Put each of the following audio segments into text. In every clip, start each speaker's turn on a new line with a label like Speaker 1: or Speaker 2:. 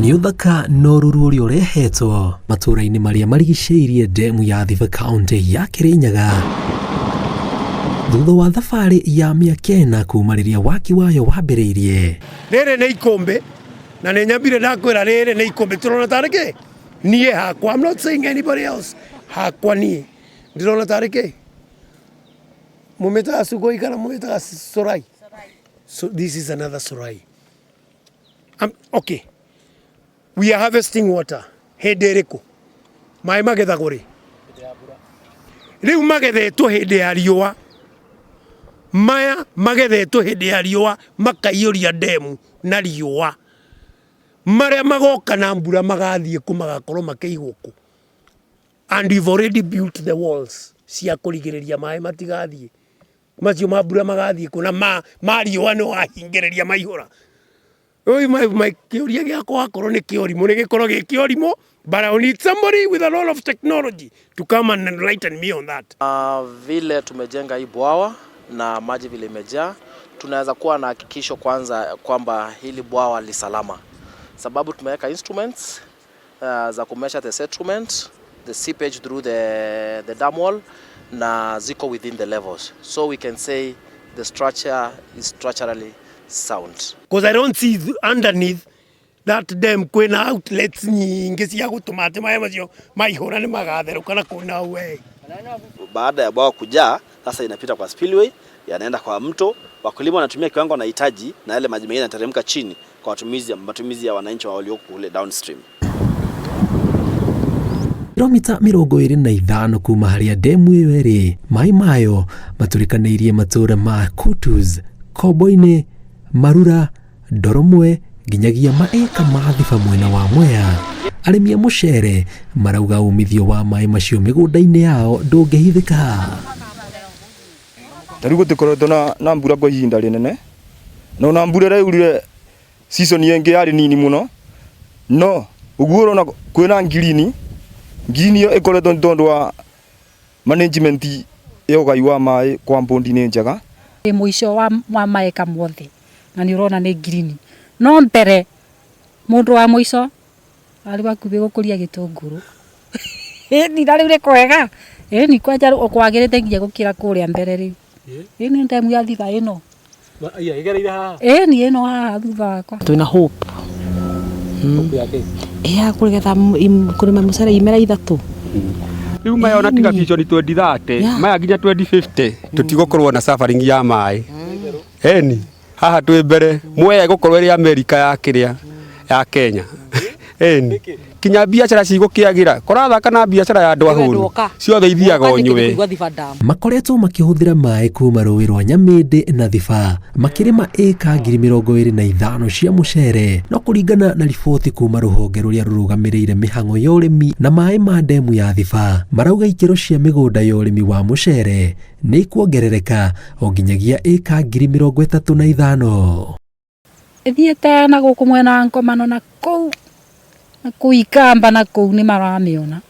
Speaker 1: Nĩ ũthaka na ũruru ũrĩa ũrehetwo matũũra-inĩ marĩa marigicĩirie ndemu ya Thiba kaũntĩ ya Kĩrĩnyaga thutha wa thabarĩ ya mĩaka ĩna kuma rĩrĩa waki wayo wambĩrĩirie.
Speaker 2: Rĩrĩ nĩ ikũmbĩ na nĩ nyambire ndakwĩra rĩrĩ nĩ ikũmbĩ tũrona tarĩ kĩ niĩ hakwa, I'm not saying anybody else, hakwa niĩ ndĩrona tarĩ kĩ mũmĩtaga sugoi kana mũmĩtaga sorai? So this is another sorai. Okay, we are harvesting water hĩndĩ ĩrĩkũ? Maĩ magethagwo rĩ? Rĩu magethetwo hĩndĩ ya riũa, maya magethetwo hĩndĩ ya riũa makaiyũria ndemu na riũa. Marĩa magoka na mbura magathiĩ kũ? Magakorwo makĩigwo kũ? And we've already built the walls cia kũrigĩrĩria maĩ matigathiĩ. Macio ma mbura magathiĩ kũ? Na ma riũa nĩ wahingĩrĩria maihũra. Kĩũria gĩakwa akorwo nĩ kĩorimũ nĩ gĩkorwo gĩ kĩorimũ, but I need somebody with a lot of technology to come and enlighten me on that.
Speaker 3: Vile tumejenga hii bwawa na maji vile imejaa, tunaweza kuwa na hakikisho kwanza kwamba hili bwawa li salama, sababu tumeweka instruments za kumeasure the settlement, the seepage through the dam wall na ziko within the levels, so we can say the structure is structurally sound.
Speaker 2: Because I don't see underneath that dam kwĩna outlets nyingĩ cia gũtũma atĩ maĩ macio maihũra nĩ magatherũka na kwĩna way.
Speaker 4: Baada ya bwawa kujaa, sasa inapita kwa spillway, yanaenda kwa mto. Wakulima wanatumia kiwango wanahitaji, na yale maji mengine yanateremka chini kwa matumizi ya wananchi walioko kule downstream.
Speaker 1: Kilomita 25 kuma harĩa ndemu ĩyo ĩrĩ, maĩ mayo matũrĩkanĩirie matũũra ma Kutus, Kombo-inĩ, Marura, Ndoromwe nginyagia maeka ma Thiba mwena wa Mwea. Arĩmi a mũcere marauga umithio wa maĩ macio mĩgũnda-inĩ yao ndũngĩhithĩka.
Speaker 5: Ta rĩu gũtikoretwo na mbura kwa ihinda rĩnene, na ona mbura ĩrĩa yaurire season ĩngĩ yarĩ nini mũno, no ũguo ũrona kwĩna ngirini, ngirini ĩyo ĩkoretwo nĩ tondũ wa management ya ũgai wa maĩ kwa board nĩ njega.
Speaker 6: Ĩ mũico wa maeka mothe na nĩ ũrona nĩ ngirini, no mbere mũndũ wa mũico arĩ hakuhĩ gũkũria gĩtũngũrũ. Ĩni na rĩu nĩ kwega, ĩni kwanja kwagĩrĩte nginya gũkĩra kũrĩa mbere rĩu. Ĩni ndemu ya Thiba ĩno. Ĩni ĩno haha thutha wakwa.
Speaker 7: Twĩna hope ya kũgetha kũrĩma mũcere imera 3.
Speaker 8: Rĩu maya ona tiga vision 2030, maya nginya 2050 tũtigũkorwo na suffering ya maĩ. Eni haha twĩ mbere Mwea ĩgũkorwo ĩrĩ Amerika ya kĩrĩa ya Kenya. Eni kinya biacara cigũkĩagĩra kũrathaka na biacara ya andũ ahũnu ciothe ithiaga o nywe.
Speaker 1: Makoretwo makĩhũthĩra maĩ kuma rũĩ rwa Nyamĩndĩ na Thiba makĩrĩma ĩka 25,000 cia mũcere, no kũringana na riboti kuma rũhonge rũrĩa rũrũgamĩrĩire mĩhang'o ya ũrĩmi na maĩ ma ndemu ya Thiba, marauga ikĩro cia mĩgũnda ya ũrĩmi wa mũcere nĩ ikuongerereka o nginyagia ĩka 35,000.
Speaker 6: Ĩthiĩte na gũkũ mwena wa Ngomano na kũu na kũu Ikamba na kũu nĩ maramĩona.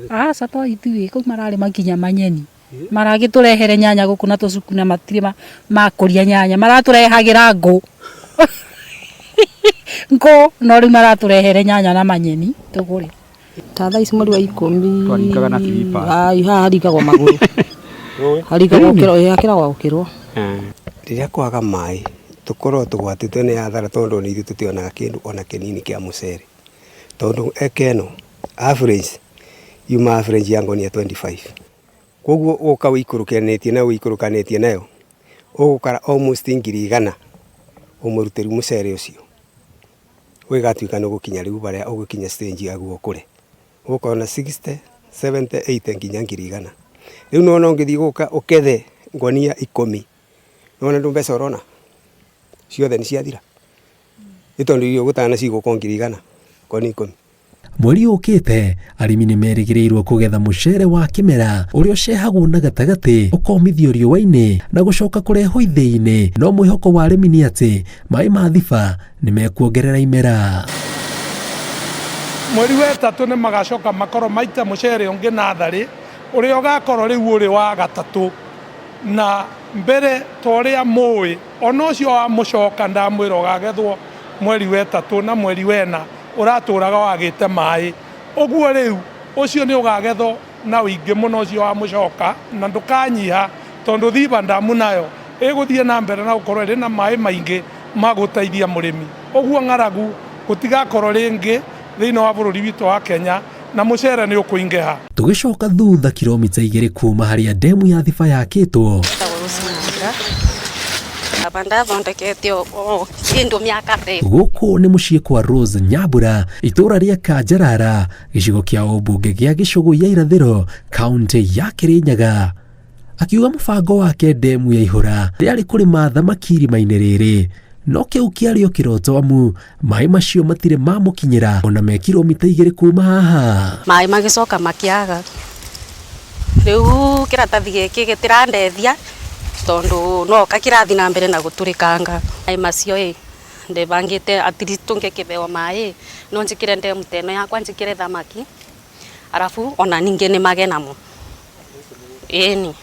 Speaker 6: Aca to ithuĩ, kũu mararĩma nginya manyeni. Maragĩtũrehere nyanya gũkũ na tũcuku na matirĩ makũria nyanya, maratũrehagĩra ngũ. Ngũ no rĩu maratũrehere nyanya na manyeni tũgũre.
Speaker 7: Ta thaa ici mweri wa 10
Speaker 8: Twaringaga na slippers.
Speaker 7: Ai, haha haringagwo magũrũ. Haringagwo gũkĩrwo, ĩ hakĩragwo gũkĩrwo.
Speaker 9: Rĩrĩa kwaga maĩ tũkorwo tũgwatĩtwo nĩ hathara tondũ nĩ ithuĩ tũtionaga kĩndũ ona kĩnini kĩa mũcere, tondũ eka ĩno average yuma average ya ngonia 25, koguo ũka ũikũrũkanĩtie na ũikũrũkanĩtie nayo ũgũkara almost 100,000 ũmũrutĩru mũcere ũcio ũgĩgatuĩka nĩ ũgũkinya rĩu harĩa ũgũkinya stage yaguo ũkũre, ũgũkorwo na 60, 70, 80 nginya 100,000. Rĩu nĩwona ũngĩthiĩ gũka ũkethe ngonia 10, nĩwona ndũ mbeca ũrona ciothe nĩ ciathira, nĩ tondũ irio ũgũtana nacio igũka 100,000 ngonia 10.
Speaker 1: Mweri ũkĩte arĩmi nĩ merĩgĩrĩirwo kũgetha mũcere wa kĩmera ũrĩa ũcehagwo na gatagatĩ ũkomithio riũa-inĩ na gũcoka kũrehwo ithĩi-inĩ, no mwĩhoko wa arĩmi nĩ atĩ maĩ ma Thiba nĩ mekuongerera imera.
Speaker 10: Mweri wa 3 nĩ magacoka makorwo maita mũcere ũngĩ natharĩ ũrĩa ũgakorwo rĩu ũrĩ wa gatatũ, na mbere ta ũrĩa mũĩ ona ũcio wa mũcoka ndamwĩra ũgagethwo Mweri wa ĩtatũ na mweri wa ĩna ũratũraga wagĩte maĩ. Ũguo rĩu ũcio nĩ ũgagethwo na ũingĩ mũno ũcio wa mũcoka na ndũkanyiha tondũ Thiba Dam nayo ĩgũthiĩ na mbere na gũkorwo ĩrĩ na maĩ maingĩ ma gũteithia mũrĩmi. Ũguo ng'aragu gũtigakorwo rĩngĩ thĩinĩ wa bũrũri witũ wa Kenya na mũcere nĩ ũkũingĩha.
Speaker 1: Tũgĩcoka thutha kilomita 2 kuma harĩa ndemu ya Thiba yakĩtwo. Gũkũ nĩ mũciĩ kwa Rose Nyambura, itũũra rĩa Kanjarara, gĩcigo kĩa ũmbunge gĩa Gĩcũgũ ya Irathĩro, kaunti ya Kĩrĩnyaga. Akiuga mũbango wake ndemu yaihũra rĩarĩ kũrĩma thamaki irima-inĩ rĩrĩ, no kĩu kĩarĩ o kĩroto amu maĩ macio matirĩ mamũkinyĩra ona me kilomita 2 kuma haha.
Speaker 11: Maĩ magĩcoka makĩaga, rĩu kĩratathi gĩkĩ gĩtirandethia tondu no kakirathi na mbere na gũtũrĩkanga. Maĩ macio ĩ ndĩbangĩte at least tũngĩkĩheo maĩ no njĩkĩre ndemu ta ĩno yakwa njĩkĩre thamaki arabu ona ningĩ nĩmage namo. Ĩni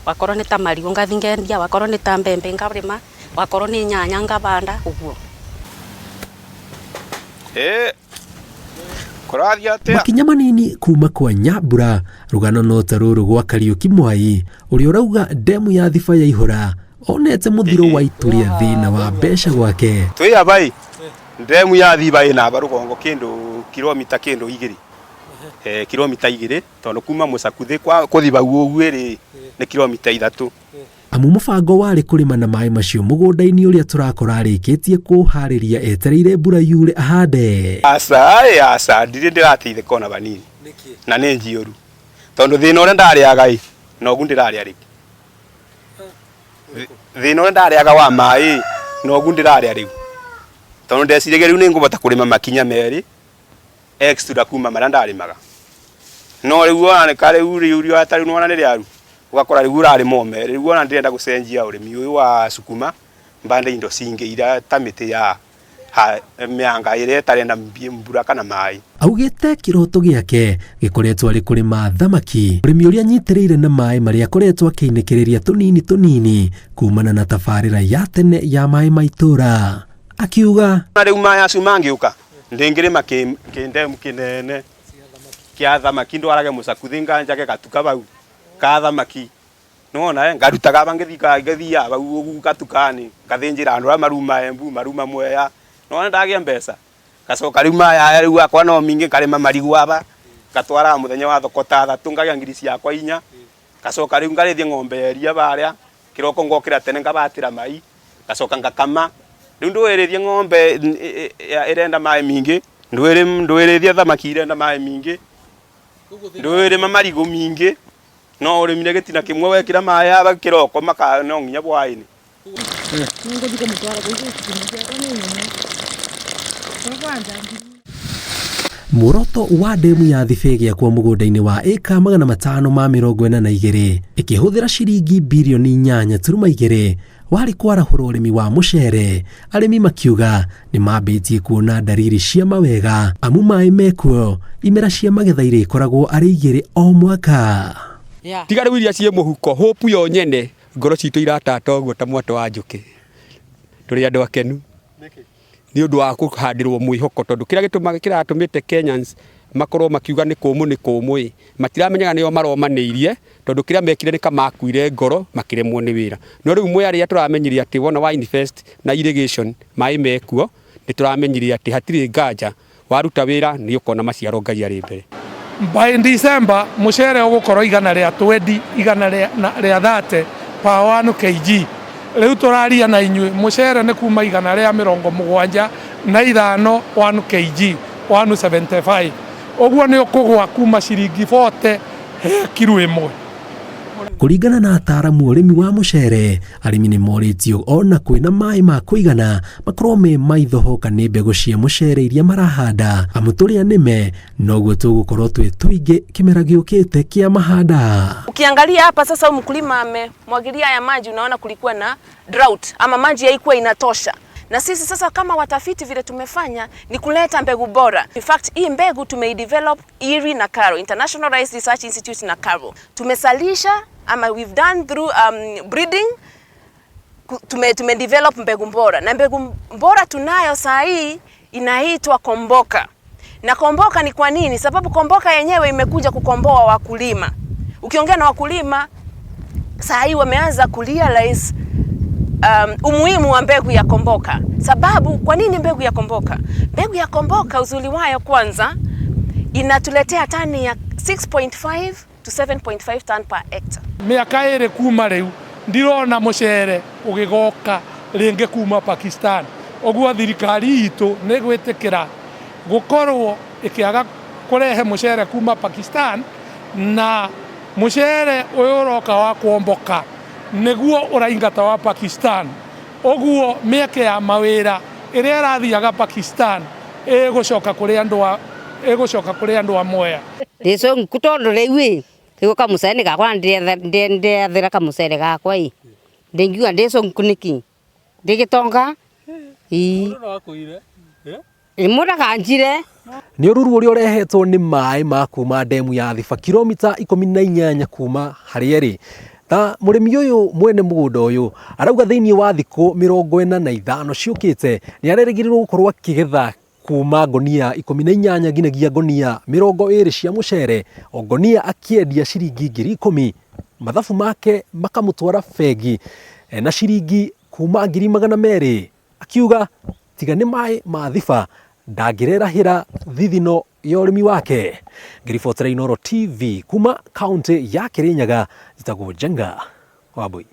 Speaker 11: wakorwo nĩ ta marigũ ngathi ngendia, wakorwo nĩ ta mbembe ngarĩma, wakorwo nĩ nyanya ngabanda ũguo.
Speaker 1: Makinya manini kuma kwa Nyambura, rũgano no ta rũrũ gwa Kariũki Mwai ũrĩa ũrauga ndemu ya Thiba yaihũra onete mũthiro wa itu rĩa thĩna wa mbeca gwake.
Speaker 8: Twĩ aba ĩ ndemu ya Thiba ĩna aba rũgongo kĩndũ kilomita kĩndũ igĩrĩ, kilomita 2 tondũ kuma Mũcakuthĩ kwa kũthi bau ũguo ĩrĩ nĩ kilomita 3.
Speaker 1: Amu mũbango warĩ kũrĩma na maĩ macio mũgũnda-inĩ ũrĩa tũrakora arĩkĩtie kũharĩria etereire mbura yure ahande.
Speaker 8: Aca ĩ aca ndirĩ ndĩrateithĩka ona vanini na nĩ njiũru tondũ thĩna ũrĩa ndarĩaga ĩ noguo ndĩrarĩa rĩu. Thĩna ũrĩa ndarĩaga wa maĩ noguo ndĩrarĩa rĩu tondũ ndeciragia rĩu nĩngũbota kũrĩma makinya merĩ extra kuma marĩa ndarĩmaga, no rĩu wona nĩ rĩu rĩu riũa ta rĩu nĩwona nĩ rĩaru ũgakora rĩu ũrarĩma o merĩ. Rĩu wona ndĩrenda gũcenjia ũrĩmi ũyũ wa sukuma mbande indo cingĩ iria ta mĩtĩ ya mĩanga ĩrĩa ĩtarenda mbura kana maĩ.
Speaker 1: Augĩte kĩroto gĩake gĩkoretwo arĩ kũrĩma thamaki, ũrĩmi ũrĩa anyitĩrĩire na maĩ marĩa akoretwo akĩinĩkĩrĩria tũnini tũnini kumana na tabarĩra ya tene ya maĩ ma itũũra. Akiuga
Speaker 8: na rĩu maĩ acio mangĩũka ndĩngĩrĩma kĩndemu kĩnene kĩa thamaki ndwarage Mũcakuthĩ nganjage gatuka bau ka thamaki nĩwona ngarutaga aba ngĩthiaga bau ũguo gatukani ngathĩnjĩra andũ arĩa maruma Embu maruma Mwea nĩwona ndagĩa mbeca ngacoka rĩu maĩ aya rĩu akwa no mingĩ ngarĩma marigũ aba ngatwaraga mũthenya wa thoko ta 3 ngagĩa ngiri ciakwa 4 ngacoka rĩu ngarĩthia ng'ombe ya iria barĩa kĩroko ngokĩra tene ngabatĩra mai ngacoka ngakama. Rĩu ndũĩrĩthie ng'ombe ĩrenda maĩ mingĩ, ndũĩrĩthie thamaki irenda maĩ mingĩ, ndũĩrĩma marigũ mingĩ, no ũrĩmire gĩtina kĩmwe wekĩra maĩ aba kĩroko maka no nginya bwaĩnĩ.
Speaker 1: Muoroto wa ndemu ya Thiba ĩgĩakwo mũgũnda-inĩ wa ĩka 542 ĩkĩhũthĩra ciringi birioni 8.2 warĩ kwarahũra ũrĩmi wa mũcere. Arĩmi makiuga nĩ mambĩtie kuona ndariri cia mawega amu maĩ mekuo imera cia magetha irĩkoragwo arĩ 2 o mwaka.
Speaker 8: Tiga rĩu iria ciĩ mũhuko hope yo nyene ngoro citũ iratata ũguo ta mwatũ wa njũkĩ. Tũrĩ andũ akenu nĩ ũndũ wa kũhandĩrwo mwĩhoko tondũ kĩrĩa gĩtũmaga kĩratũmĩte Kenyans makorwo makiuga nĩ kũmũ nĩ kũmũ ĩ matiramenyaga nĩo maromanĩirie tondũ kĩrĩa mekire nĩ kamakuire ngoro makĩremwo nĩ wĩra. No rĩu Mwea rĩrĩa tũramenyire atĩ wona wa invest na irrigation maĩ mekuo nĩ tũramenyire atĩ hatirĩ nganja waruta wĩra nĩ ũkona maciaro Ngai arĩ mbere.
Speaker 10: By December mũcere ũgũkorwo igana rĩa 20 igana rĩa 30 per 1 kg. Rĩu tũraria na inyuĩ mũcere nĩ kuma igana rĩa 75 1 kg 175 ũguo nĩ ũkũgwa kuma ciringi 40 he kiro 1.
Speaker 1: Kũringana na ataaramu ũrĩmi wa mũcere, arĩmi nĩ morĩtio ona kwĩna maĩ ma kũigana makorwo me maitho hoka nĩ mbegũ cia mũcere iria marahanda amu tũrĩa nĩme noguo tũgũkorwo twĩ tũingĩ kĩmera gĩũkĩte kĩa mahanda.
Speaker 12: Ukiangalia hapa sasa, huyu mkulima amemwagilia haya maji, unaona kulikuwa na drought ama maji haikuwa inatosha. Na sisi sasa kama watafiti vile tumefanya ni kuleta mbegu bora. In fact, hii mbegu tumeidevelop IRI na KALRO, International Rice Research Institute na KALRO. Tumesalisha ama we've done through breeding Tume develop mbegu bora, na mbegu bora tunayo saa hii inaitwa Komboka. Na Komboka ni kwa nini? Sababu Komboka yenyewe imekuja kukomboa wakulima. Ukiongea na wakulima saa hii wameanza kurealize umuhimu wa mbegu ya Komboka. Sababu kwa nini mbegu ya Komboka? Mbegu ya Komboka uzuri wayo kwanza inatuletea tani ya 6.5 to 7.5 ton per hectare.
Speaker 10: Mĩaka 2 kuma rĩu ndirona mũcere ũgĩgoka rĩngĩ kuma Pakistan. Ũguo thirikari itũ nĩ gwĩtĩkĩra gũkorwo ĩkĩaga kũrehe mũcere kuma Pakistan, na mũcere ũyũ ũroka wa Kwomboka nĩguo ũraingata wa Pakistan. Ũguo mĩeke ya mawĩra ĩrĩa ĩrathiaga Pakistan ĩgũcoka kũrĩ andũ a ĩgũcoka kũrĩ andũ a Mwea.
Speaker 13: Ndĩcũngu tondũ rĩu ĩ rĩu kamũcere gakwa ndĩethera kamũcere gakwa ĩ ndĩngiuga ndĩcũngu nĩkĩ ndĩgĩtonga ii mũndũ akanjire.
Speaker 1: Nĩ ũruru ũrĩa ũrehetwo nĩ maĩ ma kuma ndemu ya Thiba kilomita 18 kuma harĩa ĩrĩ. Ta mũrĩmi ũyũ mwene mũgũnda ũyũ arauga thĩinĩ wa thikũ 45 ciũkĩte nĩ arerĩgĩrĩrwo gũkorwo akĩgetha kuma ngonia 18 nginyagia ngonia 20 cia mũcere, o ngonia akĩendia ciringi 10,000, mathabu make makamũtwara bengi na ciringi kuma 200,000. Akiuga tiga nĩ maĩ ma Thiba ndangĩrerahĩra thithino ya ũrĩmi wake. Ngĩribotera Inooro TV kuma kaunti ya Kirinyaga, njĩtagwo Njenga Wambui.